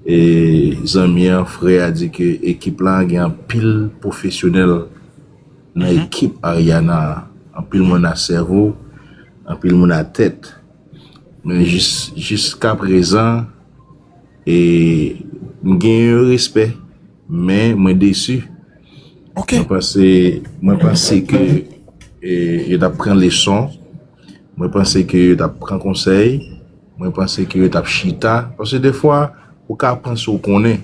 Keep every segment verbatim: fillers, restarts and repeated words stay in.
E zanmi an, frè a di ke ekip la gen anpil pwofesyonèl nan ekip Ariana a. Anpil moun a sèvo, anpil moun a tèt. Men jis, jiska prezan, e, m gen yon respè, men mwen desi. Ok. Mwen panse, mwen panse ke, e, yo t ap pran leson. Mwen panse ke yo t ap pran konsèy. Mwen panse ke yo t ap chita. Paske defwa, ou ka panse w konnen.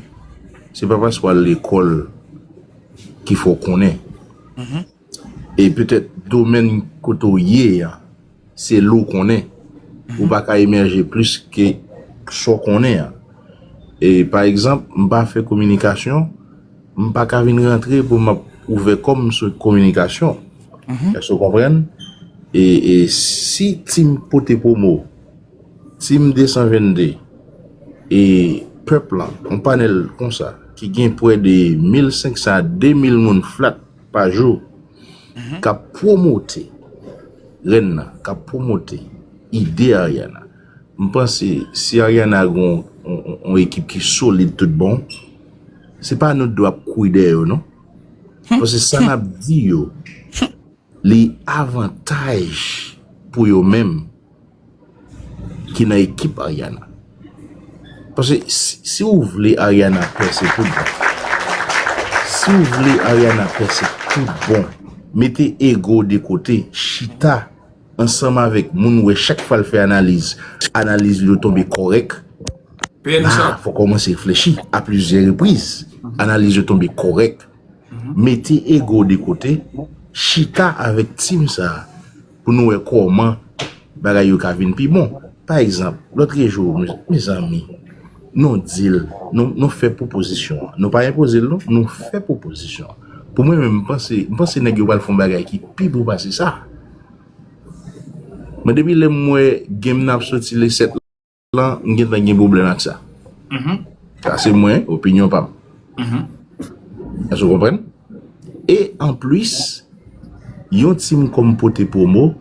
Se pa paske w al lekòl ki fè w konnen. E petèt domèn kote w ye a, se la w konnen. Ou pa ka emèje plis ke sa w konnen an. E pa egzanp, m pa fè kominikasyon, m pa ka vin rantre pou m ap ouvè kò m sou kominikasyon. Èske w konprann? E, e si Team Pote Pwomo, Team de san vennde, e pèp lan, yon panèl konsa, ki gen prè de mil senk san a de mil moun flat pa jou, k ap pwomote rèn nan, k ap pwomote ide Ariana. M panse si Ariana gen yon, yon, yon ekip ki solid tout bon, se pa nou dwe ap kouri dèyè yo, non. Paske sa n ap di yo, li avantaj pou yo menm ki nan ekip Ariana. Paske si, si w vle Ariana pèse tout bon, si w vle Ariana pèse tout bon, mete ego de kote, chita ansanm avèk moun ou wè chak fwa l fè analiz, analiz li yo tonbe kòrèk. La, fò w kòmanse reflechi a plizyè repriz. Analiz yo tonbe kòrèk. Mete ego de kote, chita avèk team sa a pou nou wè kòman bagay yo ka vin pi bon. Pa egzanp, lòtrejou, mezanmi, nou di l, nou, nou fè pwopozisyon an. Nou pa enpoze l, non, nou fè pwopozisyon an. Pou mwen menm, m panse, m panse nèg yo pral fè yon bagay ki pi bon pase sa. Mwen, depi lè m wè game nan ap soti le sèt lan, m gentan gen pwoblèm ak sa. Sa se mwen, opinyon pa m. Èske w konprann? E anplis, yon team kòm Pote Pwomo,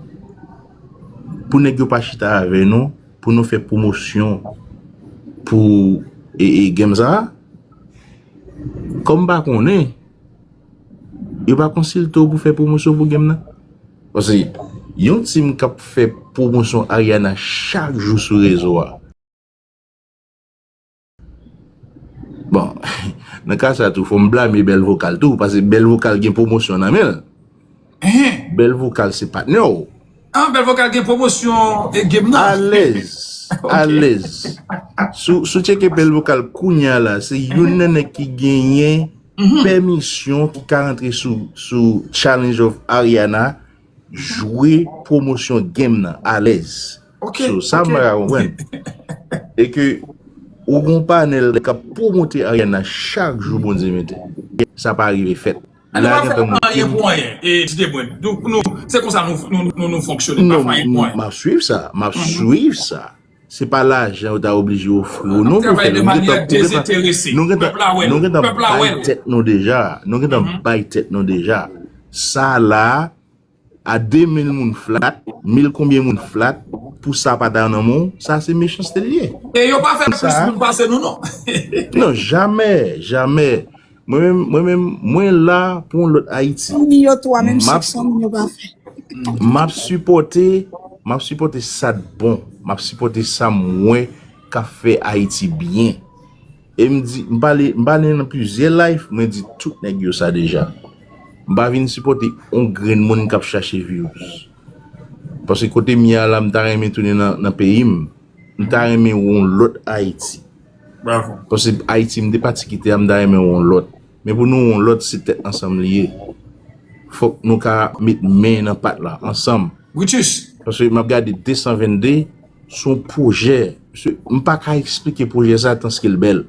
pou nèg yo pa chita avè nou, pou nou fè pwomosyon pou e, e, game sa a, kòm m pa konnen, yo pa konsilte w pou fè pwomosyon pou game nan. Paske yon team k ap fè pwomosyon Ariana chak jou sou rezo a. Bon, nan ka sa tou, fò m blame Bèl Vokal tou, paske Bèl Vokal gen pwomosyon nan men l. Bèl Vokal se patnè w. Ah, Bèl Vokal gen pwomosyon e game nan. Alèz, alèz. Si w, si w tcheke Bèl Vokal kounye a la, se youn nan nèg ki genyen pèmisyon ki ka rantre sou, sou Challenge of Ariana, jwe pwomosyon game nan alèz. So, sa m pa ka konprann. E ke ou gon panèl k ap pwomote Ariana chak jou Bondye mete. Sa pa rive fèt. Nou pa fè anyen pou anyen, e Ti Debwen. Nou, nou, se konsa nou, nou, nou, nou fonksyone. Nou pa fè anyen pou anyen. M ap swiv sa, m ap swiv sa. Se pa lajan yo ta oblije ofri w non pou fè l. Ou gentan, ou gentan, nou gentan, nou gentan bay tèt nou deja. Nou gentan bay tèt nou deja. Sa la, a de mil moun flat, mil konbyen moun flat, pou sa pa ta nan men w, sa se mechanste l ye. E yo pa fè plis moun pase nou non. Non, jamè, jamè. Mwen menm, mwen menm, mwen la pou yon lòt Ayiti. Fanmi yo tou a, menm chak fanmi yo pa fè. M ap sipòte, m ap sipòte sa k bon. M ap sipòte sa m wè k ap fè Ayiti byen. E m di, m pale, m pale nan plizyè live, mwen di tout nèg yo sa deja. M pa vin sipòte yon grenn moun k ap chache views. Paske kote m ye a la, m ta renmen tounen nan, nan peyi m. M ta renmen wè yon lòt Ayiti. Paske Ayiti m te pati kite a, m ta renmen wè yon lòt. Men pou nou wè yon lòt, se tèt ansanm li ye. Fòk nou ka met men nan pat la, ansanm. Paske m ap gade de san vennde, se yon pwojè. Mesye, m pa ka eksplike pwojè sa tanske l bèl.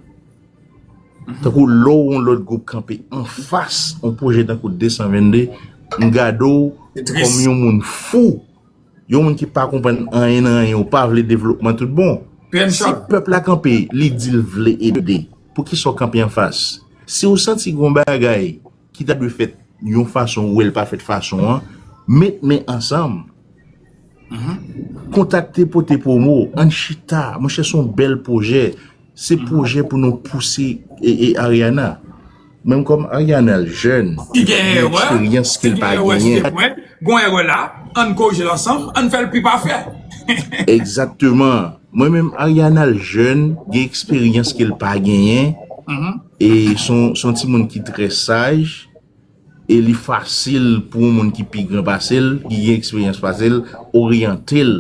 Tankou lè w wè yon lòt gwoup kanpe anfas yon pwojè tankou de san vennde, m gade w kòm yon moun fou, yon moun ki pa konprann anyen nan anyen, ou pa vle devlopman tout bon. Si pèp la kanpe, li di l vle ede, poukisa w kanpe anfas? Si w santi gen yon bagay ki ta dwe fèt yon fason, ou wè l pa fèt fason an, met men ansanm. Kontakte Pote Pwomo, ann chita, monchè, se yon bèl pwojè. Se pwojè pou nou pouse e, e Ariana. Menm kòm Ariana l jèn, li gen eksperyans ke l pa genyen. Gon erè la, ann korije l ansanm, ann fè l pi pafè. Egzakteman. Mwen menm, Ariana l jèn, gen eksperyans ke l pa genyen. E se yon timoun ki trè saj. E li fasil pou yon moun ki pi gran pase l, ki gen eksperyans pase l, oryante l.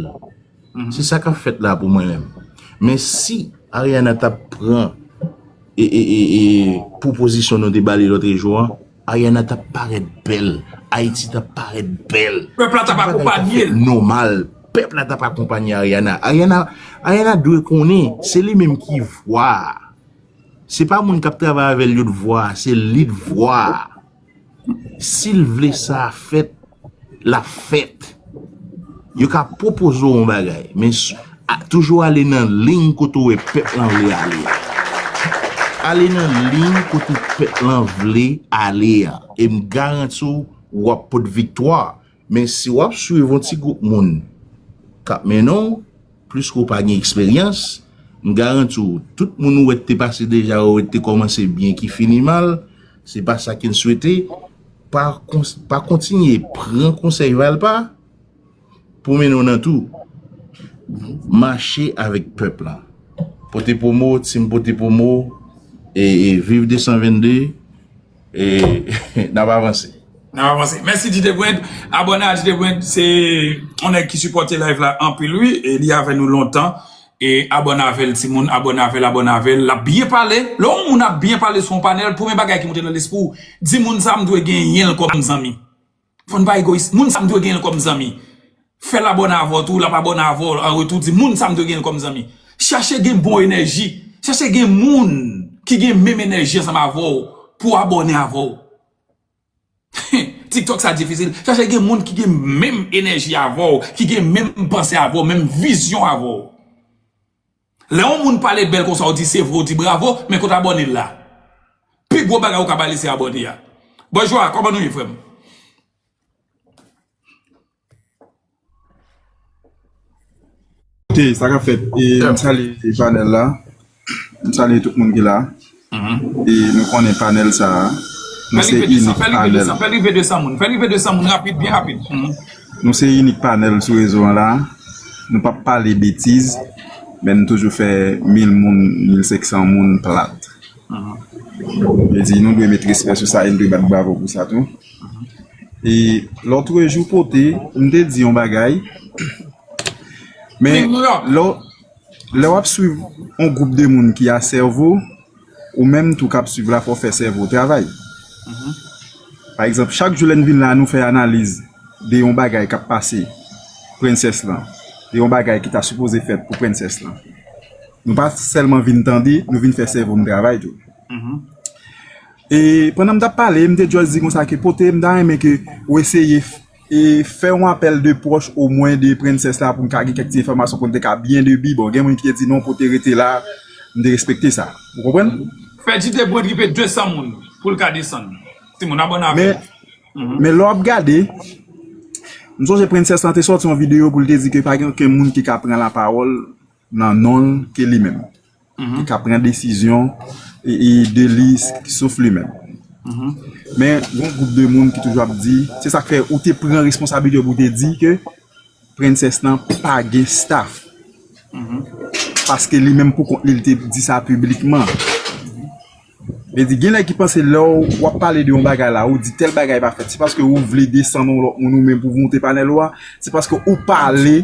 Se sa k ap fèt la pou mwen menm. Men si Ariana t ap pran e, e, e, e pwopozisyon nou te ba li lòtrejou an, Ariana t ap parèt bèl. Ayiti t ap parèt bèl. Pèp la t ap akonpanye l. Nòmal. Pèp la t ap akonpanye Ariana. Ariana, Ariana dwe konnen, se li menm ki vwa a. Se pa moun k ap travay avè l yo t vwa a, se li t vwa a. Si l vle sa a fèt, l ap fèt. Yo ka pwopoze w yon bagay, men toujou ale nan liy kote w wè pèp lan vle ale a. Ale nan liy kote pèp lan vle ale a. E m garanti w, w ap pot viktwa. Men si w ap swiv yon ti gwoup moun k ap mennen w, pliske w pa gen eksperyans, m garanti w, tout moun ou wè te pase deja, ou wè te kòmanse byen ki fini mal, se pa sa ke n swete. Pa, pa kontinye pran konsèy Valpa pou mennen w nan tou. Mache avèk pèp la. Pote pwomo, team pote pwomo, e, e viv de san vennde, e n ap avanse. N ap avanse. Mèsi DJ Brand. Abòne a DJ Brand, se yon nèg ki sipòte live la anpil wi, e li avè nou lontan. E abòne avè l timoun, abòne avè l, abòne avè l. L ap byen pale. Lè yon moun ap byen pale sou yon panèl, premye bagay ki moute nan lespri w, di moun sa m dwe genyen l kòm zanmi. Fò n pa egoyis. Moun sa m dwe genyen l kòm zanmi. Fè l abòne avè w tou, l ap abòne avè w an retou, di moun sa m dwe genyen l kòm zanmi. Chache gen bon enèji. Chache gen moun ki gen menm enèji ansanm avè w pou abòne avè w. TikTok sa difisil. Chache gen moun ki gen menm enèji avè w, ki gen menm panse avè w, menm vizyon avè w. Lè yon moun pale bèl konsa, w di se vre, w di bravo, men kote abòne l la? Pi gwo bagay ou ka ba li se abòne a. Bòjwa, kòman nou ye, frè m? Ok, sa k ap fèt? E, m salye panèl la. M salye tout moun ki la. E nou konnen panèl sa a, nou se inik panèl. Fè l rive de san moun. Fè l rive de san moun rapid, byen rapid. Nou se inik panèl sou rezo an la. Nou p ap pale betiz, men nou toujou fè mil moun, mil senk san moun plat. Vle di, nou dwe met respè sou sa e nou dwe bat bravo pou sa tou. E lòtrejou pote, m te di yon bagay, men lè w, lè w ap swiv yon gwoup de moun ki a sèvo, ou menm tou k ap swiv la, fò w fè sèvo w travay. Pa egzanp, chak jou lè n vin la, nou fè analiz de yon bagay k ap pase prensès lan, de yon bagay ki ta sipoze fèt pou prensès lan. Nou pa sèlman vin tande, nou vin fè sèvo n travay tou. E pandan m t ap pale, m te just di konsa ke pote, m ta renmen ke ou eseye f-, e fè yon apèl de pwòch omwen de prensès la pou m ka gen kèk ti enfòmasyon pou n te ka byen debi. Bon, gen moun ki te di non, pote rete la, m te respekte sa. Ou konprann? Fè DJ Brand rive de san moun pou l ka desann. Timoun, abòne avè l. Men lè w ap gade, m sonje prensès lan te sòti yon videyo pou l te di ke pa gen okenn moun ki ka pran lapawòl nan non l ke li menm. Ki ka pran desizyon e, e de li souf li menm. Men yon gwoup de moun ki toujou ap di, se sa k fè ou te pran responsablite pou w te di ke prensès lan pa gen staff. Paske li menm pou kont li, li te di sa piblikman. Vle di, gen nèg ki panse lè w ap pale de yon bagay la, ou di tèl bagay pa fèt, se paske ou vle desann yon lòt moun ou menm pou w monte panèl ou a, se paske ou pale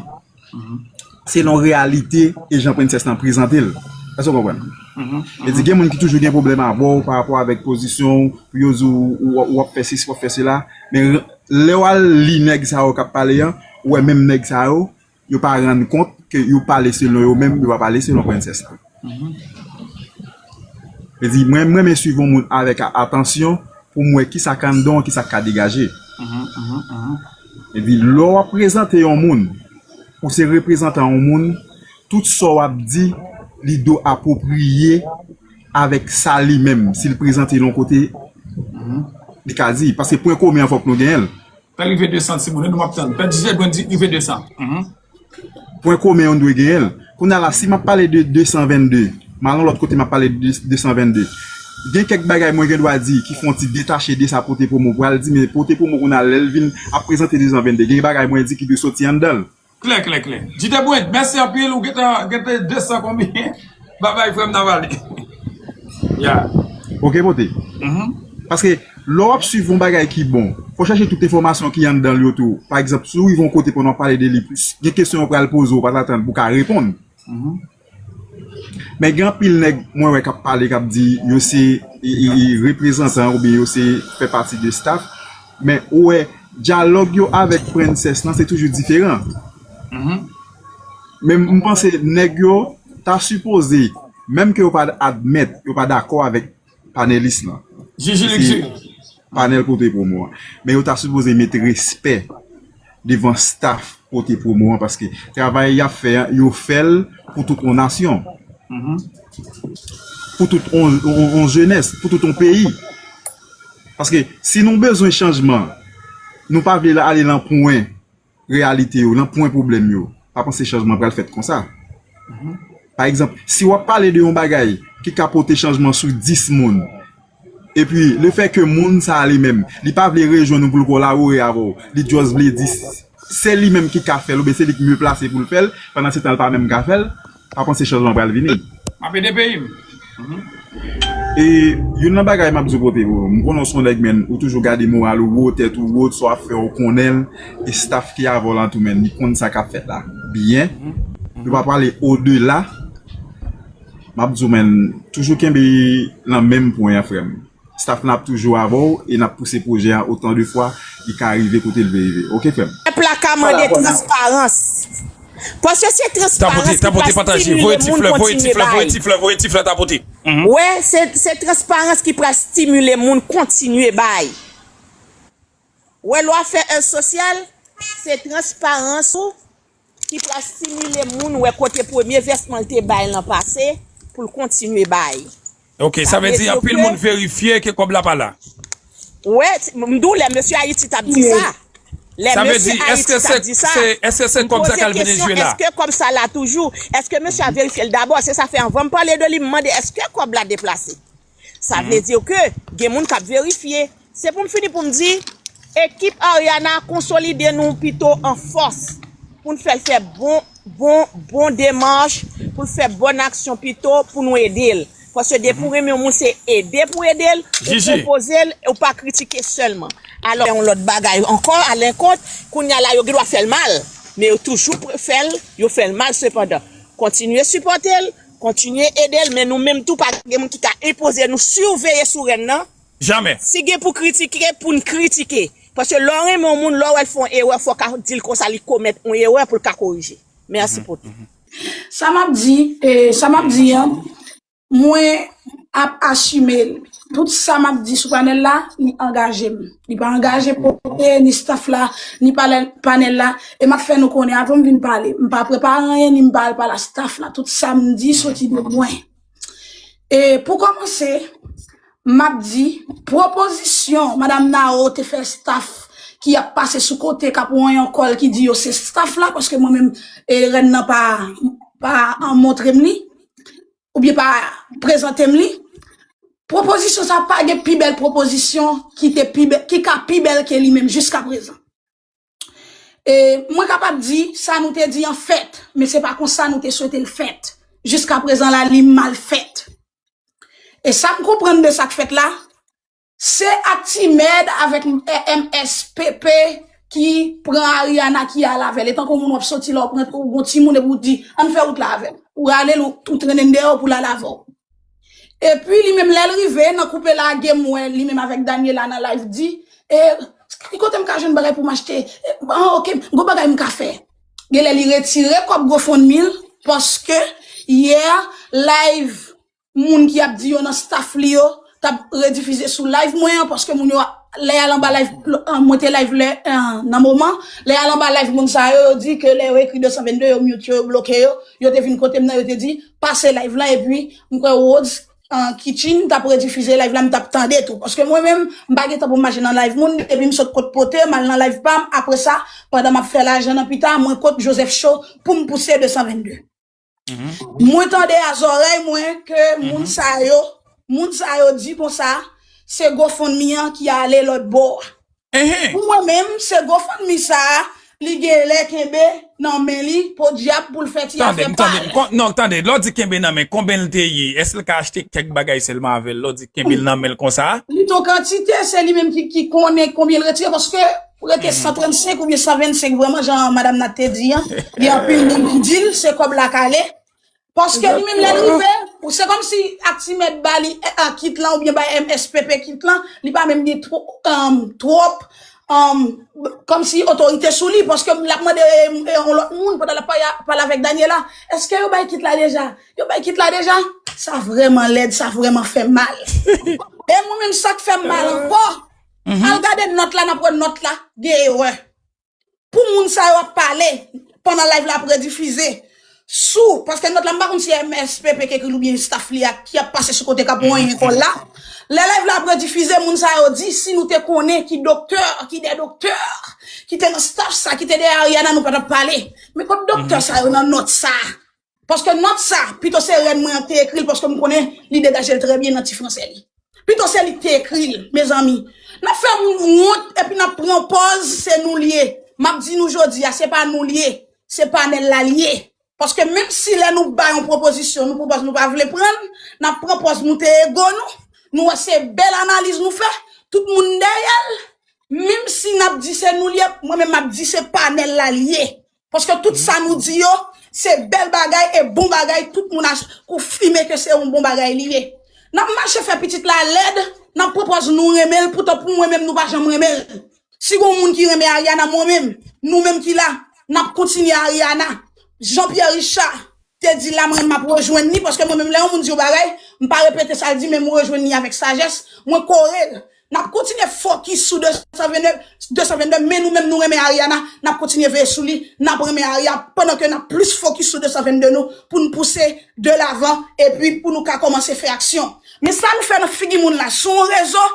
selon reyalite e jan prensès lan prezante l. Èske w konprann? Vle di, gen moun ki toujou gen pwoblèm avè w pa rapò avèk pozisyon w, pou yo di w, w, w ap fè sesi, w ap fè sela, men lè w al li nèg sa yo k ap pale an, ou wè menm nèg sa yo, yo pa rann kont ke yo pale selon yo menm, yo pa pale selon prensès la. Vle di, mwen, mwen renmen swiv yon moun avèk a-, atansyon pou m wè kisa k anndan w, kisa k ka degaje. Vle di, lè w ap prezante yon moun, ou se reprezantan yon moun, tout sa w ap di, li dwe apwopriye avèk sa li menm, si l prezante l yon kote, li ka di. Paske pwen komen an fòk nou genyen l. Fè l rive de san timoun, nou m ap tann. Fè DJ Brand di rive de san. Pwen komen an dwe genyen l. Kounye a la, si m ap pale de de san vennde, M al yon lòt kote, m ap pale de de san vennde. Gen kèk bagay mwen gen dwa di ki fè yon ti detache de sa Pote Pwomo pral di, men Pote Pwomo kounye a lè l vin ap prezante de san vennde, gen bagay mwen di ki dwe soti anndan l. Klè, klè, klè. Jite Brent, mèsi anpil, ou gentan gentan de san konbyen? Babay frè m nan vale. Ya. Ok, Pote. Mhm. Paske lè w ap swiv yon bagay ki bon, fò chèche tout enfòmasyon ki anndan l yo tou. Pa egzanp, si w rive yon kote pandan w ap pale de li, gen kesyon yo pral poze w, ou pa t atann pou w ka reponn. Mhm. Men gen anpil nèg mwen wè k ap pale, k ap di yo se e, e, e, reprezantan oubyen yo se fè pati de staff. Men ou wè, dyalòg yo avèk Princess lan se toujou diferan. Mhm. Men m panse nèg yo ta sipoze, menm ke yo pa admèt, yo pa dakò avèk panelis lan. Jiji Luxury. Panèl Pote Pwomo an. Men yo ta sipoze met respè devan staff Pote Pwomo an, paske travay y ap fè an, yo fè l pou tout yon nasyon. Mhm. Pou tout yon, yon, yon jenès, pou tout yon peyi. Paske si nou bezwen chanjman, nou pa vle ale nan pwen reyalite yo, nan pwen pwoblèm yo, pa panse chanjman pral fèt konsa. Mhm. Pa egzanp, si w ap pale de yon bagay ki ka pote chanjman sou dis moun, epi lefètke moun sa a li menm, li pa vle rejwenn ou pou l kolabore avè w, li just vle di se li menm ki ka fè l, oubyen se li k mye plase pou l fè l, pandan se tan l pa menm ka fè l, pa panse chanjman pral vini. M ap ede peyi m. Mhm. E youn nan bagay m ap di w Pote Pwomo, m konnen w se yon nèg, men ou toujou gade moral ou wo, tèt ou wo, sa w ap fè ou konnen l, e staff ki avè w lan tou, men li konn sa k ap fèt la byen. Mhm. Nou pa prale odela. M ap di w, men toujou kenbe nan menm pwen an, frè m. Staff lan ap toujou avè w e n ap pouse pwojè a otan de fwa li ka rive kote l vle rive. Ok, frè m? Pèp la ka mande transparans. Paske se transparans ki pral stimile moun kontinye bay. Voye tif la, voye tif la, tapote. Mhm. Wè, se, se transparans ki pral stimile moun kontinye bay. Wè, lè w ap fè èd sosyal, se transparans ou ki pral stimile moun wè kote premye vèsman l te bay lan pase pou l kontinye bay. Ok, sa vle di anpil moun verifye ke kòb la pa la. Wè, m di w lè mesye Ayiti t ap di sa. Lè mesye Ayiti t ap di sa, m poze kesyon, èske kòb sa la toujou? Èske mesye a verifye l dabò? Se sa fè anvan m pale de li, m mande èske kòb la deplase? Sa vle di ke gen moun k ap verifye. Se pou m fini pou m di, ekip Ariana, konsolide nou pito an fòs pou n fè l fè bon, bon, bon demach, pou l fè bon aksyon pito pou nou ede l. Paske depi w renmen yon moun, se ede pou ede l, ou pwopoze l, ou pa kritike sèlman. Alò, yon lòt bagay ankò, alenkont, kounye a la, yo gen dwa fè l mal, men yo toujou fè l, yo fè l mal sepandan. Kontinye sipòte l, kontinye ede l, men nou menm tou, pa gen moun ki ka enpoze nou siveye sou rèn nan. Jamè. Si gen pou kritike, pou n kritike. Paske lè w renmen yon moun, lè w wè l fè yon erè, fò w ka di l konsa li komèt yon erè pou l ka korije. Mèsi pou tout. Sa m ap di, e, sa m ap di an, mwen ap asime l. Tout sa m ap di sou panèl la, li angaje m. Li pa angaje Pote, ni staff la, ni palè-, panèl la. E m ap fè nou konnen, avan m vin pale, m pa prepare anyen, ni m pa al pale a staff la. Tout sa m di soti de mwen. E pou kòmanse, m ap di, pwopozisyon Madam Nao te fè staff ki ap pase sou kote, k ap wanyan kò l, ki di yo se staff la, paske mwen menm, e, rèn nan pa, pa, an, montre m li, oubyen pa prezante m li. Pwopozisyon sa, pa gen pi bèl pwopozisyon ki te pi bè-, ki ka pi bèl ke li menm jiskaprezan. E mwen kapab di, sa nou te di an fèt, men se pa konsa nou te swete l fèt. Jiskaprezan la, li mal fèt. E sa m konprann de sa k fèt la, se ak Ti Mèd avèk M S P P ki pran Ariana ki al avè l. E tankou moun w ap soti la, ou pran, ou gon timoun epi ou di, ann fè wout la avè m. Ou rale l, ou, ou trennen l deyò pou l al avè w. Epi li menm lè l rive nan koupe la, gen m wè li menm avèk Daniela nan live di, e, ki kote m ka jwenn bagay pou m achte? E, ah, ok, gon bagay m ka fè. Genlè li retire kòb GoFundMe l, paske yè live moun ki ap di yo nan staff li yo t ap redifize sou live mwen an, paske moun yo, lè y al anba live, an, mwen te live lè, an, nan moman, lè y al anba live moun sa yo, yo di ke lè yo ekri de san vennde, yo mute yo, yo bloke yo, yo te vin kote m nan, yo te di, pase live la, epi m kwè Rhodes, an, Kitchen t ap redifize live la, m t ap tande tou. Paske mwen menm, m pa gen tan pou m mache nan live moun, epi m sot kot Pote, m al nan live pa m, apre sa, pandan m ap fè lajan nan pita, mwen kot Joseph Show pou m pouse de san vennde. Mwen tande a zòrèy mwen ke moun sa yo, moun sa yo di konsa, se GoFundMe an ki ale lòt bò a. Pou mwen menm, se GoFundMe sa a, li gen lè kenbe nan men li, podyab pou l fè ti afè pa l. Non, tande, lè w di kenbe nan men, konbyen l te ye? Èske l ka achte kèk bagay sèlman avè l? Lè w di kenbe l nan men l konsa? Li t on kantite, se li menm ki, ki konnen konbyen l retire, paske rete san trannsenk oubyen san vennsenk, vrèman, jan madanm nan te di an, gen anpil moun ki di l, se kòb la k ale. Paske li menm lè l rive, se kòmsi ak ti mèt ba li kit lan oubyen bay M S P P kit lan, li pa menm gen twòp, kòmsi otorite sou li, paske l ap mande yon lòt moun pandan l ap pale avèk Daniela, èske yo bay kit la deja? Yo bay kit la deja? Sa vrèman lèd, sa vrèman fè mal. E mwen menm sa k fè m mal ankò, al gade nòt la, n ap wè nòt la gen erè. Pou moun sa yo ap pale pandan live la ap redifize sou, paske nòt la m pa konn si M S P P ki ekri l oubyen staff li a ki ap pase sou kote k ap wanyen kò l la. Lè live la ap redifize, moun sa yo di si nou te konnen ki doktè, ki de doktè ki te nan staff sa, ki te dèyè Ariana, nou pa t ap pale. Men kot doktè sa yo nan nòt sa? Paske nòt sa, pito se rèn mwen an te ekri l paske m konnen li degaje l trè byen nan ti fransè li. Pito se li ki te ekri l, mezanmi. N ap fè moun wont epi n ap pran pòz se nou l ye. M ap di nou jodi a, se pa nou l ye, se panèl la l ye. Paske menm si lè nou bay yon pwopozisyon, nou pwopòz nou pa vle pran l, n ap pran pòz moute ego nou, nou wè se bèl analiz nou fè, tout moun dèyè l, menm si n ap di se nou l ye, mwen menm m ap di se panèl la l ye. Paske tout sa nou di yo, se bèl bagay e bon bagay, tout moun a konfime ke se yon bon bagay li ye. N ap mache fè pitit la lèd, n ap pwopòz nou renmen l, poutan pou mwen menm nou pa janm renmen l. Si gon moun ki renmen Ariana, mwen menm, nou menm ki la, n ap kontinye Ariana. Jean Pierre Richard te di la, mwen m ap rejwenn li, paske mwen menm lè yon moun di yon bagay, m pa repete sa l di, men m rejwenn li avèk sajès, mwen kore l. N ap kontinye fokis sou de san vennde, de san vennde, men nou menm nou renmen Ariana, n ap kontinye veye sou li, n ap renmen Aria, pandan ke n ap plis fokis sou de san vennde nou, pou n pouse de lavan, epi pou nou ka kòmanse fè aksyon. Men sa nou fè nan figi moun la, sou yon rezo,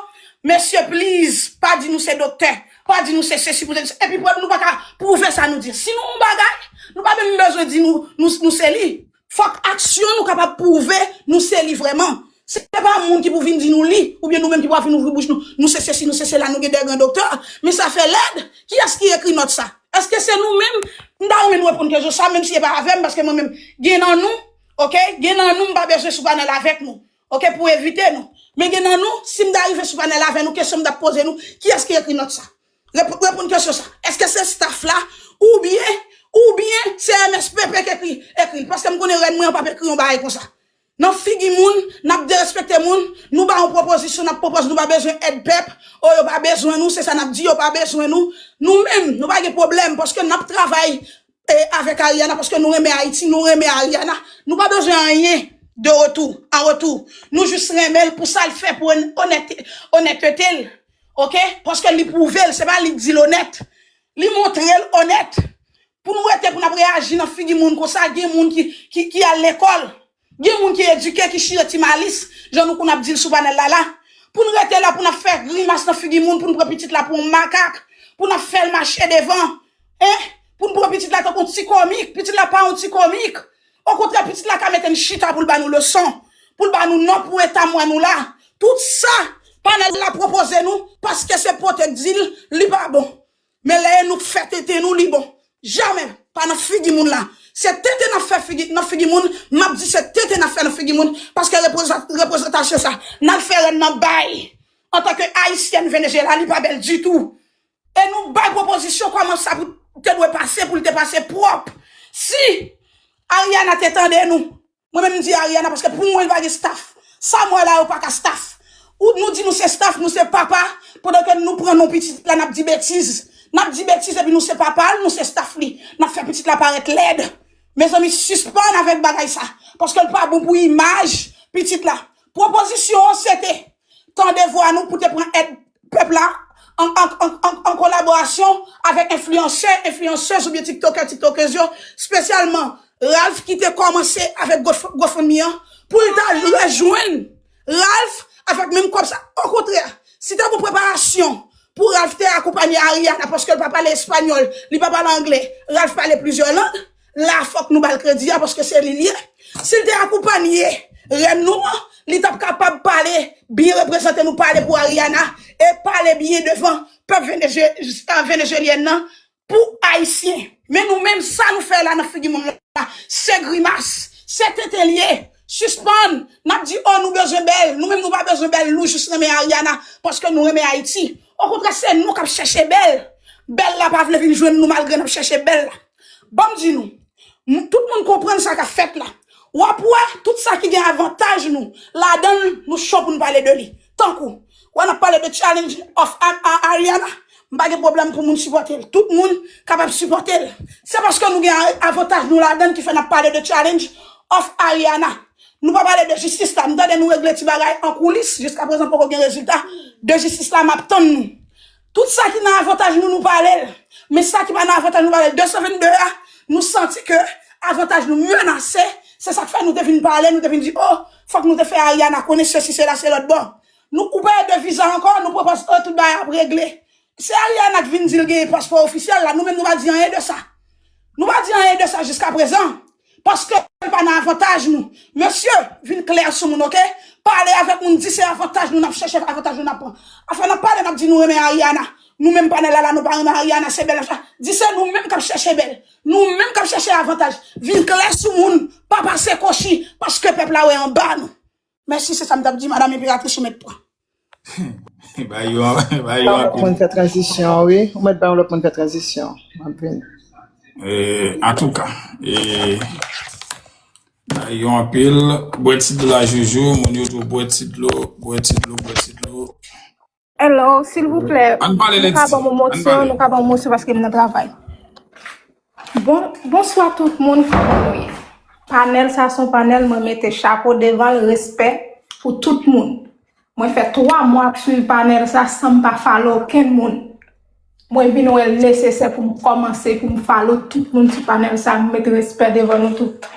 mesye, please, pa di nou se doktè, pa di nou se sesi, pou se, epi pou nou pa ka pwouve sa nou di. Si nou yon bagay, nou pa menm bezwen di nou, nou, nou se li. Fòk aksyon nou kapab pwouve nou se li vrèman. Se pa moun ki pou vin di nou li, oubyen nou menm ki pou ap vin ouvri bouch nou, nou se sesi, nou se sela, nou gen de gran doktè. Men sa fè lèd. Kiyès ki ekri nòt sa? Èske se nou menm? M ta renmen nou reponn kesyon sa, menm si e pa avè m, paske mwen menm, gen nan nou, oke, gen nan nou, m pa bezwen sou panèl avèk nou, oke, pou evite nou. Men gen nan nou, si m ta rive sou panèl avè nou, kesyon m t ap poze nou, kiyès ki ekri nòt sa? Reponn kesyon sa. Èske se staff la oubyen oubyen se M S P P ki ekri ekri l? Paske m konnen rèn mwen an p ap ekri yon bagay konsa. Nan figi moun, n ap derespekte moun, nou ba yon pwopozisyon, n ap pwopòz nou pa bezwen èd pèp, o yo pa bezwen nou, se sa n ap di, yo pa bezwen nou. Nou menm, nou pa gen pwoblèm paske n ap travay e, avèk Ariana, paske nou renmen Ayiti, nou renmen Ariana. Nou pa bezwen anyen de retou, an retou. Nou jis renmen l pou sa l fè pou onèt, onètete l. Oke? Paske li pwouve l, se pa li k di l onèt. Li montre l onèt. Pou nou rete, pou n ap reyaji nan figi moun konsa, gen moun ki, ki, ki al lekòl. Gen moun ki edike, ki chire ti malis, jan nou konn ap di l sou panèl la la. Pou n rete la, pou n ap fè grimas nan figi moun, pou n pran pitit la pou yon makak, pou n ap fè l mache devan. Hein? Pou n pran pitit la tankou yon ti komik. Pitit la pa yon ti komik. Okontrè, pitit la ka mete n chita pou l ba nou leson, pou l ba nou non pou eta m wè nou la. Tout sa, panèl la pwopoze nou, paske se pote k di l, li pa bon. Men lè e nou k fè tenten nou, li bon. Jamè, pa nan figi moun la. Se tenten n ap fè figi, nan figi moun, m ap di se tenten n ap fè nan figi moun, paske reprezantasyon sa, n al fè rèn nan bay. Antanke Ayisyèn Venezyela, li pa bèl ditou. E nou bay pwopozisyon kòman sa pou te dwe pase, pou l te pase pwòp. Si Ariana te tande nou, mwen menm m di Ariana, paske pou mwen li pa gen staff. Sa m wè la yo pa ka staff. Ou nou di nou se staff, nou se papa, pandan ke nou pran non pitit la, n ap di betiz. N ap di betiz epi nou se papa l, nou se staff li. N ap fè pitit la parèt lèd. Mezanmi, sispann avèk bagay sa. Paske l pa bon pou imaj pitit la. Pwopozisyon an se te tande vwa nou pou te pran èd pèp la an, an, an, an, an kolaborasyon avèk enfliyansè, enfliyansèz oubyen tiktokè, tiktokèz yo, espesyalman Ralph ki te kòmanse avèk Go-, GoFundMe an, pou l ta rejwenn Ralph avèk menm kòb sa. Okontrè, si te gon preparasyon pou Ralph te akonpanye Ariana, paske l pa pale espanyòl, li pa pale anglè, Ralph pale plizyè lang, la fòk nou ba l kredi a, paske se li l ye. Si l te akonpanye rèn nou an, li t ap kapab pale, byen reprezante nou, pale pou Ariana, e pale byen devan pèp Venezwe-, Venezuelyèn nan, pou Ayisyen. Men nou menm, sa nou fè la nan figi moun la, se grimas, se tenten l ye. Sispann, n ap di, o, nou bezwen bèl. Nou menm, nou pa bezwen bèl, nou jis renmen Ariana, paske nou renmen Ayiti. Okontrè, se nou k ap chèche bèl. Bèl la pa vle vin jwenn nou malgre n ap chèche bèl la. Ban m di nou, m- tout moun konprann sa k ap fèt la. W ap wè, tout sa ki gen avantaj nou, ladan l, nou cho pou n pale de li. Tankou, wè n ap pale de challenge of A- A- Ariana, m pa gen pwoblèm pou moun sipòte l. Tout moun kapab sipòte l. Se paske nou gen a- avantaj nou ladan l ki fè n ap pale de challenge of Ariana. Nou pa pale de jistis la. M tande nou regle ti bagay an koulis. Jiskaprezan poko gen rezilta de jistis la. M ap tann nou. Tout sa ki nan avantaj nou, nou pale l. Men sa ki pa nan avantaj nou, pale l. De san vennde a, nou santi ke avantaj nou menase. Se sa k fè nou te vin pale, nou te vin di, o, fòk nou te fè Ariana konnen sesi, sela, se lòt bò. Nou koupe de viza ankò, nou pran pas, o, tout bagay ap regle. Se Ariana k vin di l genyen paspò ofisyèl la, nou menm nou pa di anyen de sa. Nou pa di anyen de sa jiskaprezan. Paske l pa nan avantaj nou. Mesye, vin klè sou moun, oke? Pale avèk moun, di se avantaj nou n ap chèche, avantaj nou n ap pran. Afè n ap pale, n ap di nou renmen Ariana. Nou menm panèl la, la, nou pa renmen Ariana, se bèl ap chèche. Di se nou menm k ap chèche bèl. Nou menm k ap chèche avantaj. Vin klè sou moun, pa pase kochi, paske pèp la wè anba nou. Mèsi, se sa m t ap di, Madanm Enperatris, ou mèt pran. Ba yo, ba yo Ou mèt anpil. Moun fè tranzisyon, wi. Ou mèt ba yon lòt moun fè tranzisyon. M ap vini. Eh, antouka, eh, ba yo anpil. Bwè ti dlo la, Jojo. Moun yo tou, bwè ti dlo, bwè ti dlo, bwè ti dlo. Hello, silvouplè. Ann pale, nou ka Lady. Ban m yon Ann mosyon, pale. Nou ka ban m yon mosyon paske m nan travay. Bon, bonswa tout moun, kòman nou ye? Panèl sa se yon panèl mwen mete chapo devan l, respè pou tout moun. Mwen fè twa mwa ap swiv panèl sa san m pa follow okenn moun. Mwen vin wè l nesesè pou m kòmanse, pou m follow tout moun sou panèl sa, m met respè devan nou tout.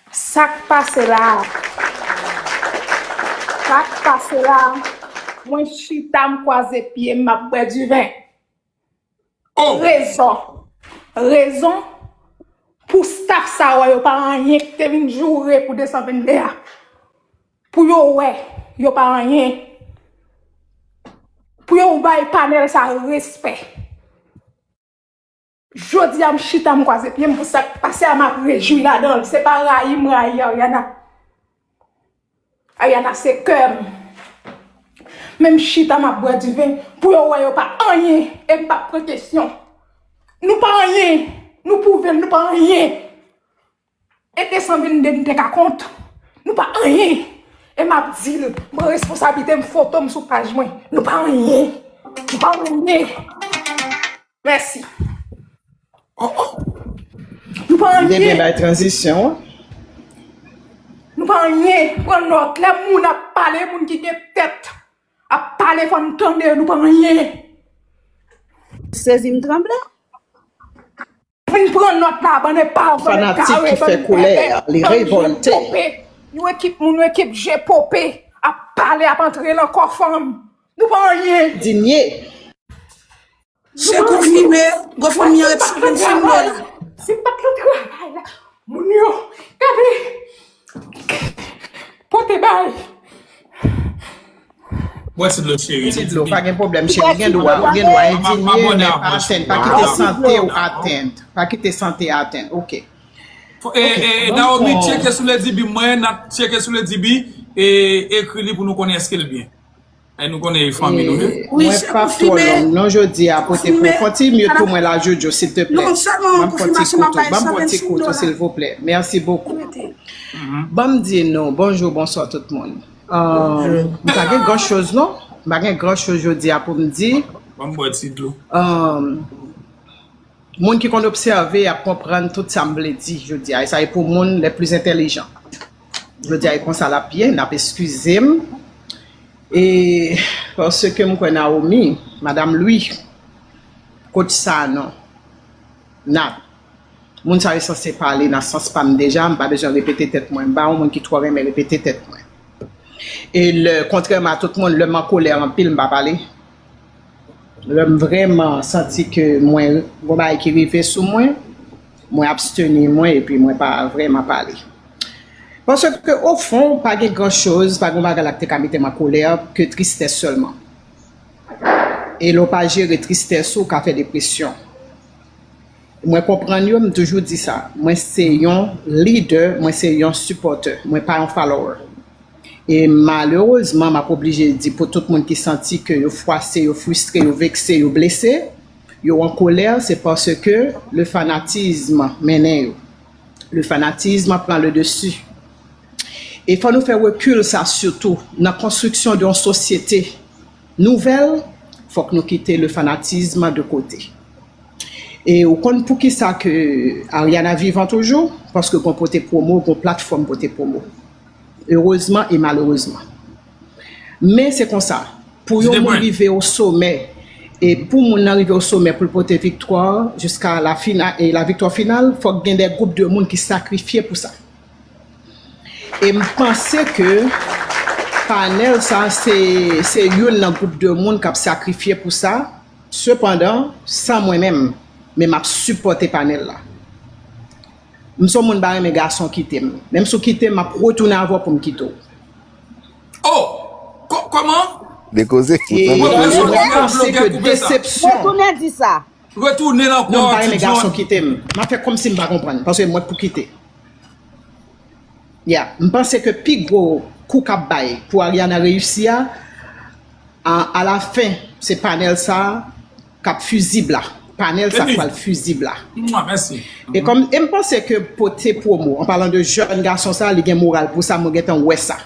Sa k pase la a? Sa k pase la a? Mwen chita, m kwaze pye m, m ap bwè diven. Oh! Rezon. Rezon pou staff sa a, yo pa anyen ki te vin joure pou de san vennde a. Pou yo wè, yo pa anyen. Pou yo bay panèl sa a respè. Jodi a, m chita, m kwaze pye m pou sa k pase a, m ap rejwi ladan l. Se pa rayi m rayi Ariana. Ariana se kè m. Men m chita, m ap bwè diven pou yo wè yo pa anyen e m p ap pran kesyon. Nou pa anyen. Nou pwouve l, nou pa anyen. E de san vennde n te ka kont. Nou pa anyen. E m ap di l, m pran responsablite m, foto m sou paj mwen. Nou pa anyen. Nou pa anyen. Mèsi. Oh, oh. Nou pa anyen. Debyen bay tranzisyon an. Nou pa anyen. Pran nòt. Lè moun ap pale, moun ki gen tèt ap pale, fò n tande yo, nou pa anyen. Sezi m tranble. Vin pran nòt la, bann epav, bann ekare, bann pèpè, bann je pope. Yon ekip moun, yon ekip je pope ap pale, ap antre nan kò fanm. Nou pa anyen. Dinye. Se konfime, GoFundMe an repa vin fini la. Si m pa t nan travay la, moun yo, gade, pote bay. Bwè ti dlo, cheri. Ti dlo, pa gen pwoblèm, cheri. Ou gen dwa, ou gen dwa endinye, men pa atenn, pa kite sante w atenn. Pa kite sante atenn. Ok. Fò- E, Ok, e, e, ban m Naomi, pran- tcheke sou Lady B, mwen, n ap tcheke sou Lady B, e, ekri li pou nou konnen èske l byen. E nou konnen e fanmi nou ye. E, Wi, mwen se p ap twò konfime. Long non, jodi a, pote pou Konfime. Fon ti mute pou mwen la, Jojo, silteplè. Non, sèlman Ban m fon ti konfimasyon m ap kouto, bay ban m fon ti kouto, silvouplè. Mèsi bokou. Mete. Mhm. Ban m di nou, bonjou, bonswa tout moun. Euh, m pa gen gran choz, non. M pa gen gran choz jodi a pou m di. Ban m bwè ti dlo. Euh, Moun ki konn obsève, y ap konprann tout sa m vle di jodi a. E sa e pou moun les plus intelligents. Jodi a, e konsa l ap ye, n ap eskize m. E paske m kwè Naomi, Madam Louis, Coach Sanon, Nat, moun sa yo sanse pale nan sans pa m deja, m pa bezwen repete tèt mwen. M pa yon moun ki twò renmen repete tèt mwen. E lè, kontrèman a tout moun, lè m an kolè anpil, m pa pale. Lè m vrèman santi ke mwen, gon bagay ki rive sou mwen, Mwen absteni mwen epi mwen pa vrèman pale. Paske, ofon, pa gen gran choz, pa gen bagay la ki te ka mete m an kolè ke tristès sèlman. E lè w pa jere tristès ou, ou ka fè depresyon. Mwen konprann yo, m toujou di sa. Mwen se yon lidè, mwen se yon sipòtè, mwen pa yon follower. E malerezman, m ap oblije di pou tout moun ki santi ke yo fwase, yo fristre, yo vekse, yo blese, yo an kolè, se paske le fanatisme mennen yo. Le fanatisme pran le dessus. E fò nou fè rekil sa sitou nan konstriksyon de yon sosyete nouvèl, fòk nou kite le fanatisme de kote. E ou konn poukisa ke Ariana vivan toujou? Paske gon pote pwomo, gon platfòm pote pwomo. Erezman e malerezman. Men se konsa, pou yon moun rive o somè, e pou moun nan rive o somè pou l pote viktwa jiska la fina, e la viktwa final, fòk gen de gwoup de moun ki sakrifye pou sa. E m panse ke panèl sa se, se youn nan gwoup de moun k ap sakrifye pou sa. Sepandan, san mwen menm, men m ap sipòte panèl la. M se yon moun m pa renmen gason kite m. Menm si w kite m, m ap retounen avè w pou m kite w. Oh! Kòman? Dekoze. E mwen panse ke desepsyon. Retounen di sa. Retounen ankò. Non, m pa renmen gason kite m. M ap fè kòmsi m pa konprann, paske mwen k pou kite. Ya, m panse ke pi gwo kou k ap bay pou Ariana reyisi a, a, alafen, se panèl sa k ap fizib la. Panèl sa k pral fizib la. Mwa, mèsi. E kòm, e m panse ke pote pwomo, an palan de jèn gason sa, li gen moral pou sa, mwen gentan wè sa.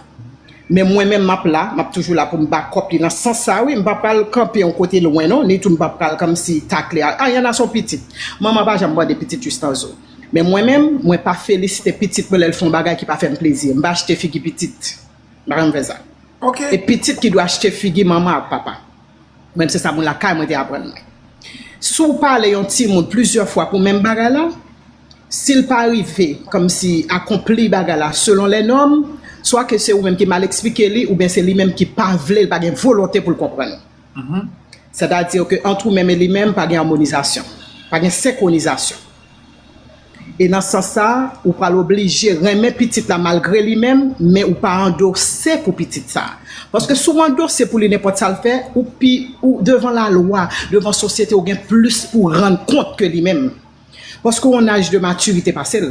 Men mwen menm, m ap la, m ap toujou la pou m back up li nan sans sa, wi. M pa pral kanpe yon kote lwen, non, ni tou m pa pral kòmsi takle. Ariana se yon pitit. Manman pa janm mande pitit jis nan zo. Men mwen menm, mwen pa felisite pitit mwen lè l fè yon bagay ki pa fè m plezi. M pa achte figi pitit. M pa janm fè sa. E pitit ki dwe achte figi manman ak papa. Mwen, se sa moun lakay mwen te aprann mwen. Si w pale yon timoun plizyè fwa pou menm bagay la, si l pa rive kòmsi akonpli bagay la selon lè nòm, swa ke se ou menm ki mal eksplike li, oubyen se li menm ki pa vle, l pa gen volonte pou l konprann. Sètadi ke ant ou menm e li menm, pa gen amonizasyon, pa gen senkronizasyon. E nan sans sa, ou pral oblije renmen pitit la malgre li menm, men ou pa andose pou pitit sa. Paske si w andose pou li nenpòt sa l fè, ou pi, ou devan lalwa, devan sosyete, ou gen plis pou rann kont ke li menm. Paske w an aj de matirite pase l.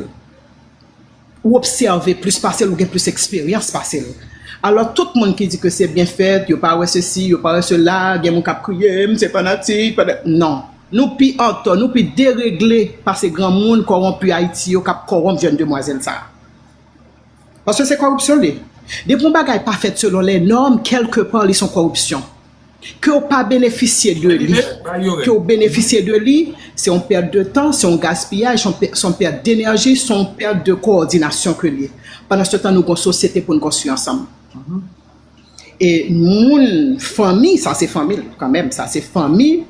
Ou obsève plis pase l, ou gen plis eksperyans pase l. Alò, tout moun ki di ke se byen fèt, yo pa wè sesi, yo pa wè sela, gen moun k ap kriye, m se fanatik, fana-, non. Nou pi antò, nou pi deregle pase granmoun kòwonpi Ayiti yo k ap kòwonp jèn demwazèl sa a. Paske se kòripsyon l ye. Depi yon bagay pa fèt selon lè nòm, kèlke pa li se yon kòripsyon. Ke w pa benefisye de li, ke w benefisye de li, se yon pèt de tan, se yon gaspiyaj, se yon pè-, se yon pèt denèji, se yon pèt de kowòdinasyon ke l ye. Pandansetan, nou gen yon sosyete pou n konstwi ansanm. E moun, fanmi, sa se fanmi l kanmenm, sa se fanmi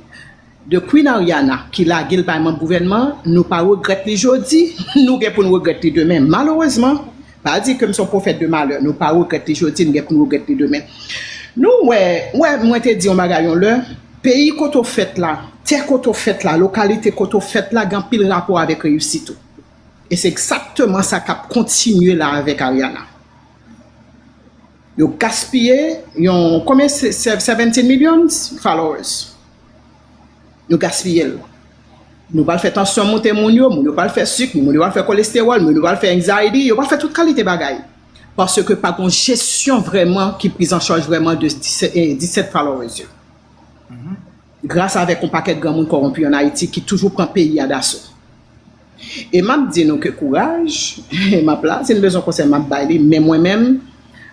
de Queen Ariana ki lage l bay manm gouvènman, nou pa regrèt li jodi, nou gen pou n regrèt li demen. Malerezman, pa di ke m se yon pwofèt de malè, nou pa regrèt li jodi, nou gen pou n regrèt li demen. Nou wè, wè, mwen te di yon bagay yon lè, peyi kote w fèt la, tè kote w fèt la, lokalite kote w fèt la, gen anpil rapò avèk reyisit ou. E se egzakteman sa k ap kontinye la avèk Ariana. Yo gaspiye yon, konbyen se, se, seventeen millions followers. Yo gaspiye l. Nou pral fè tansyon monte moun yo, moun yo pral fè sik, moun yo pral fè kolestewòl, moun yo pral fè anxiety, yo pral fè tout kalite bagay. Paske pa gon jesyon vrèman ki priz an chaj vrèman de disèt, eh, disèt followers yo. Gras avèk yon pakèt granmoun kòwonpi ann Ayiti ki toujou pran peyi a daso. E m ap di nou ke kouraj, m ap la, si n bezwen konsèy m ap bay li, men mwen menm,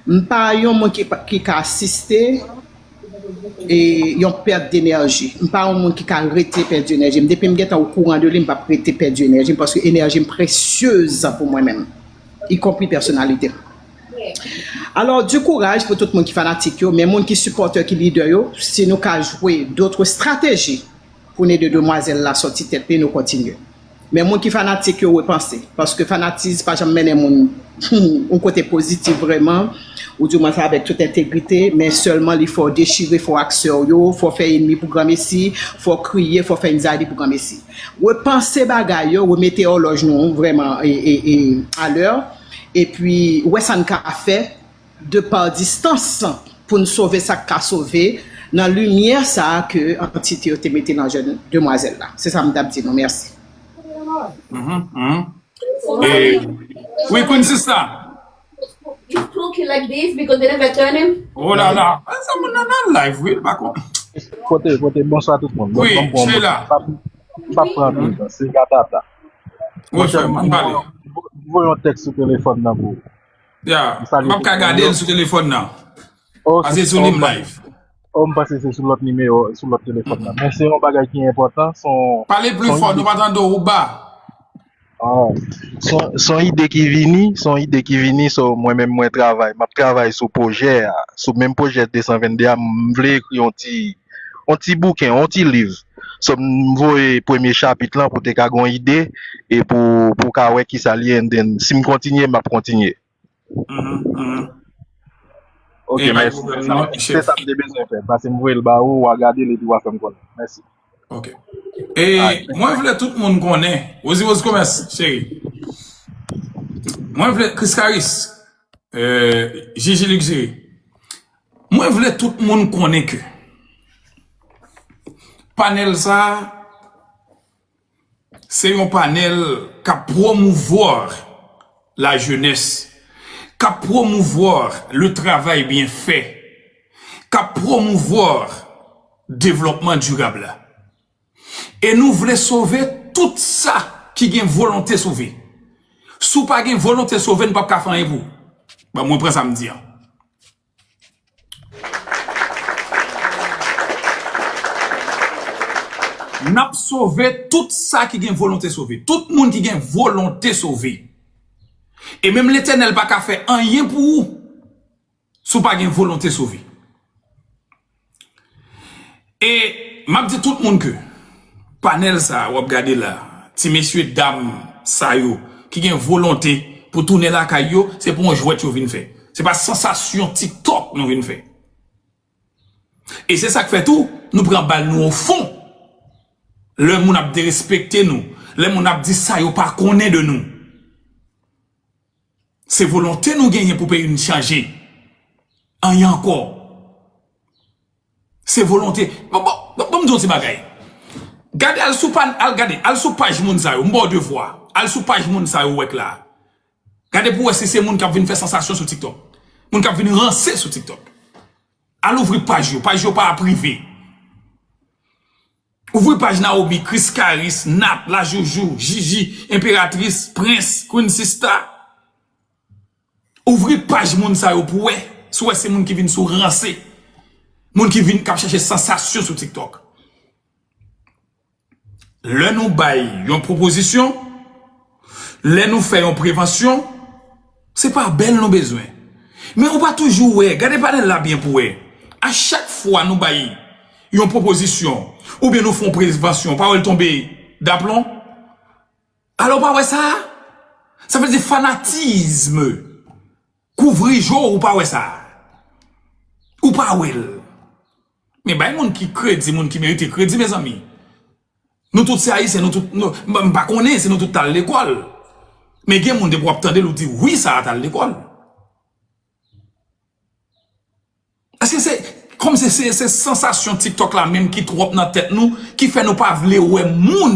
m pa yon moun ki, ki ka asiste e yon pèt denèji. M pa yon moun ki ka rete pèdi enèji m. Depi m gentan okouran de li, m p ap rete pèdi enèji m, paske enèji m presyez pou mwen menm, ikonpri pèsonalite m. Alò, di kouraj pou tout moun ki fanatik yo, men moun ki sipòtè, ki lidè yo, si nou ka jwe dòt estrateji pou n ede demwazèl la sòti tèt li, nou kontinye. Men moun ki fanatik yo repanse. Paske fanatis pa janm mennen moun yon kote pozitif vrèman. Ou di w mwen sa avèk tout entegrite, men sèlman li fè w dechire, fè w ak sè w yo, fè w fè enmi pou granmesi, fè w kriye, fè w fè anxiety pou granmesi. Repanse bagay yo, remete òlòj nou vrèman e, e, e, alè. Epi, wè sa n ka fè de pa distans pou n sove sa k ka sove nan limyè sa a ke antite yo te mete nan jèn demwazèl la. Se sa m t ap di nou. Mèsi. Mhm, mhm. E, wi, Queen Sista. He's cooking like this because they never turn him. Oh la la. Sa moun nan nan live, wi, pa kon. Kote, kote, bonswa tout moun. Wi, Sheila. M p ap pran anpil tan, se Gatata. Wi, frè m, ann pale. M voye yon tèks sou telefòn nan pou ou. Ya, m p ap ka gade l sou telefòn nan. Paske sou li m live. Oh, m panse se sou lòt nimewo, sou lòt telefòn nan. Men se yon bagay ki enpòtan, se yon... Pale pli fò, nou pa tande w, ou ba. Ah, se yon ide ki vini, se yon ide ki vini, so mwen menm mwen travay, m ap travay sou pwojè a, sou menm pwojè de san venn de a, m vle ekri yon ti, yon ti bouken, yon ti liv. So m voye premye chapit lan pou te ka gon ide e pou, pou ka wè kisa l ye, and then si m kontinye, m ap kontinye. Mhm, mhm. Ok, Eh, pa mèsi. pwoblèm Se sa, non, se chef. Sa m te bezwen fè. Pase m voye l ba ou, w a gade l epi w a fè m konnen. Mèsi. Ok. E mwen vle tout moun konnen. Rosie Rose Commerce, cheri. Mwen vle Chris Caris, euh, Gigi Luxury. Mwen vle tout moun konnen ke panèl sa a, se yon panèl k ap pwomouvwa lajenès, k ap pwomouvwa le travay byen fè, k ap pwomouvwa devlòpman dirab la. E nou vle sove tout sa ki gen volonte sove. Si w pa gen volonte sove, n p ap ka fè anyen pou ou. Ban mwen pran sa m di an. N ap sove tout sa ki gen volonte sove. Tout moun ki gen volonte sove. E menm Letènèl pa ka fè anyen pou ou si w pa gen volonte sove. E m ap di tout moun ke panèl sa a w ap gade la, ti mesye dam sa yo ki gen volonte pou tounen lakay yo, se pou yon jwèt yo vin fè. Se pa sansasyon TikTok nou vin fè. E se sa k fè tou, nou pran bal nou o fon. Lè moun ap derespekte nou, lè moun ap di sa yo pa konnen de nou. Se volonte nou genyen pou peyi n chanje. Anyen ankò. Se volonte. Bon, bon, bon, bon, m di yon ti bagay. Gade, al sou pa, al gade, al sou paj moun sa yo, m ba w devwa. Al sou paj moun sa yo w wè k la. Gade pou w wè si se moun k ap vin fè sansasyon sou TikTok. Moun k ap vin ranse sou TikTok. Al ouvri paj yo, paj yo pa prive. Ouvri paj Naomi, Chris Caris, Nat, Lajoujou, Jiji, Enperatris, Prens, Queen Sista. Ouvri paj moun sa yo pou wè, si w wè se moun ki vin sou ranse. Moun ki vin k ap chache sansasyon sou TikTok. Lè nou bay yon pwopozisyon, lè nou fè yon prevansyon, se pa bèl nou bezwen. Men ou pa toujou wè, gade panèl la byen pou wè. A chak fwa nou bay yon pwopozisyon, oubyen nou fè yon prevansyon, pawòl tonbe daplon. Alò, ou pa wè sa? Sa vle di fanatism, kouvri je w, ou pa wè sa? Ou pa wè l? Men bay moun ki kredi, moun ki merite kredi, mezanmi. Nou tout se Ayisyen, nou tout, nou, m, m pa konnen si nou tout t al lekòl. Men gen moun depi w ap tande l, ou di, wi, sa a t al lekòl. Èske se, kòm se, se, se sansasyon TikTok la menm ki twòp nan tèt nou, ki fè nou pa vle wè moun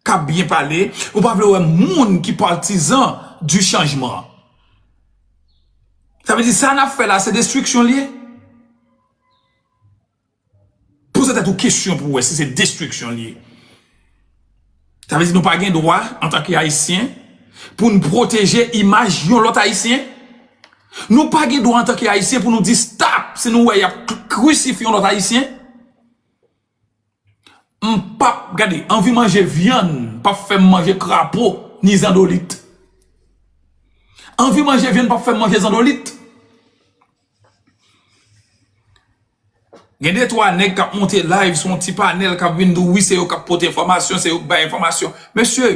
k ap byen pale, nou pa vle wè moun ki patizan du changement? Sa vle di sa n ap fè la, se destriksyon l ye? Poze tèt ou kesyon pou w wè si se destriksyon l ye. Sa vle di nou pa gen dwa, antanke Ayisyen, pou n pwoteje imaj yon lòt Ayisyen? Nou pa gen dwa, antanke Ayisyen, pou nou di stop si nou wè y ap k-, krisifye yon lòt Ayisyen? M p ap, gade, anvi manje vyann p ap fè m manje krapo ni zandolit. Anvi manje vyann p ap fè m manje zandolit. Gen de twa nèg k ap monte live sou yon ti panèl k ap vin di w, wi, se yo k ap pote enfòmasyon, se yo k bay enfòmasyon. Mesye,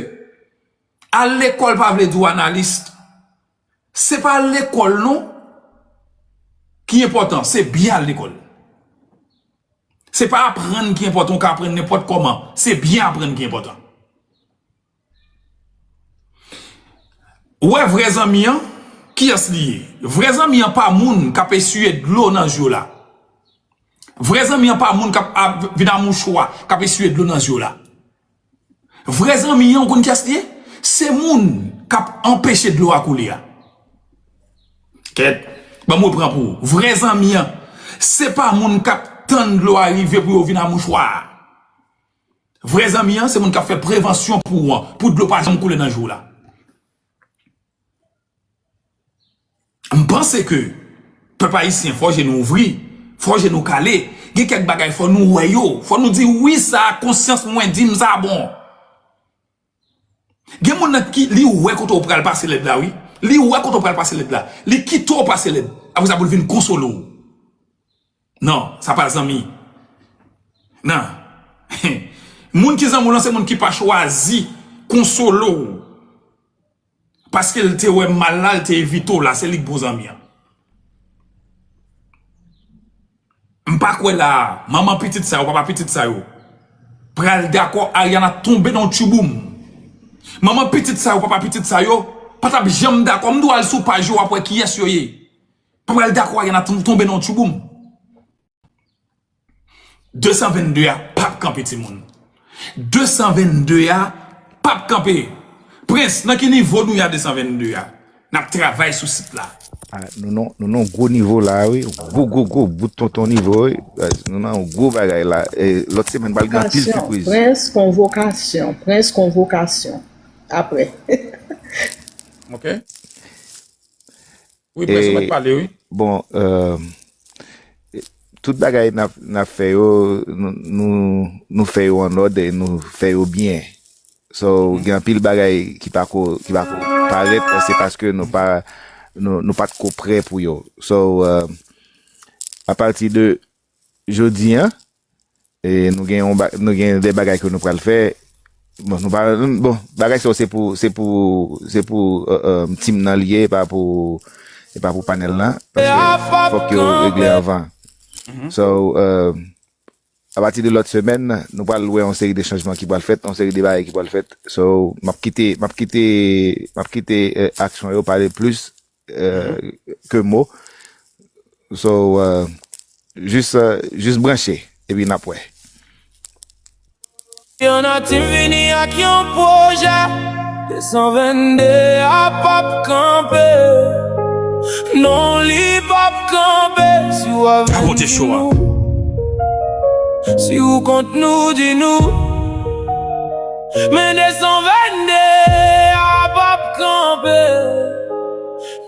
al lekòl pa vle di w analis. Se pa lekòl non ki enpòtan, se byen al lekòl. Se pa aprann ki enpòtan, ou ka aprann nenpòt kòman. Se byen aprann ki enpòtan. Ou wè vrè zanmi an, kiyès li ye? Vrè zanmi an pa moun k ap esiye dlo nan je w la. Vrè zanmi an pa moun k ap, ap vin a mouchwa, k ap esiye dlo nan je w la. Vrè zanmi an, ou konn kiyès li ye? Se moun k ap anpeche dlo a koule a. Kèt, ban m repran pou ou. Vrè zanmi an, se pa moun k ap tann dlo a rive pou yo vin a mouchwa a. Vrè zanmi an, se moun k ap fè prevansyon pou ou an, pou dlo pa janm koule nan je w la. M panse ke pèp ayisyen, fò je nou ouvri, fò je nou kale. Gen kèk bagay, fò nou wè yo. Fò nou di, wi, sa, konsyans mwen di m sa bon. Gen moun nan ki, li wè kote w pral pase lèd la, wi. Li wè kote w pral pase lèd la. Li kite w pase lèd. Apre sa, pou l vin konsole w. Non, sa pa zanmi. Non. Moun ki zanmi w lan, se moun ki pa chwazi konsole w. Paske l te wè mal la, l te evite w la, se li k bon zanmi an. M pa kwè la, manman pitit sa yo, papa pitit sa yo, pral dakò Ariana tonbe nan yon tchouboum. Manman pitit sa yo, papa pitit sa yo, pa t ap janm dakò. M dwe al sou paj yo, w ap wè kiyès yo ye. Pa pral dakò Ariana ton-, tonbe nan yon tchouboum. De san vennde a p ap kanpe, timoun. De san vennde a p ap kanpe. Prens, nan ki nivo nou ye a de san vennde a? N ap travay sou sit la. Ah, nou nan, nou nan gwo nivo la, wi. Gwo, gwo, gwo bout tonton nivo, wi. Nou nan yon gwo bagay la. E, lòt semèn, pral gen anpil sipriz. Prens, konvokasyon. Prens, konvokasyon. Apre. Ok. Wi, Prens, ou mèt pale, wi. Bon, euh, tout bagay n ap, n ap fè yo, nou, nou, nou fè yo an òd e nou fè yo byen. So, gen anpil bagay ki pa ko, ki pa ko parèt, se paske nou pa, nou, nou pa t ko prè pou yo. So, euh, apati de jodi a, e nou gen yon ba-, nou gen de bagay ke nou pral fè. Bon, nou pa, bon, bagay sa yo se pou, se pou, se pou, euh, euh, team nan li ye, e pa pou, e pa pou panèl la. Paske fòk yo regle anvan. So, euh, apati de lòt semèn, nou pral wè yon seri de chanjman ki pral fèt, yon seri de bagay ki pral fèt. So, m ap kite, m ap kite, m ap kite, euh, aksyon yo pale plis, euh, ke mo. So, euh, jis, euh, jis branche, epi n ap wè. Yon atim vini ak yon pwojè. De san vennde a p ap kanpe. Non, li p ap kanpe. Si w avèk nou, si w kont nou, di nou. Men de san vennde a p ap kanpe.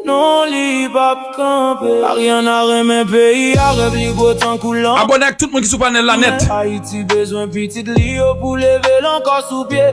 Non, li p ap kanpe. Ariana renmen peyi a, rèv li gwo tankou lanmè. Abòne ak tout moun ki sou panèl la nèt. Ayiti bezwen pitit li yo pou leve l ankò sou pye.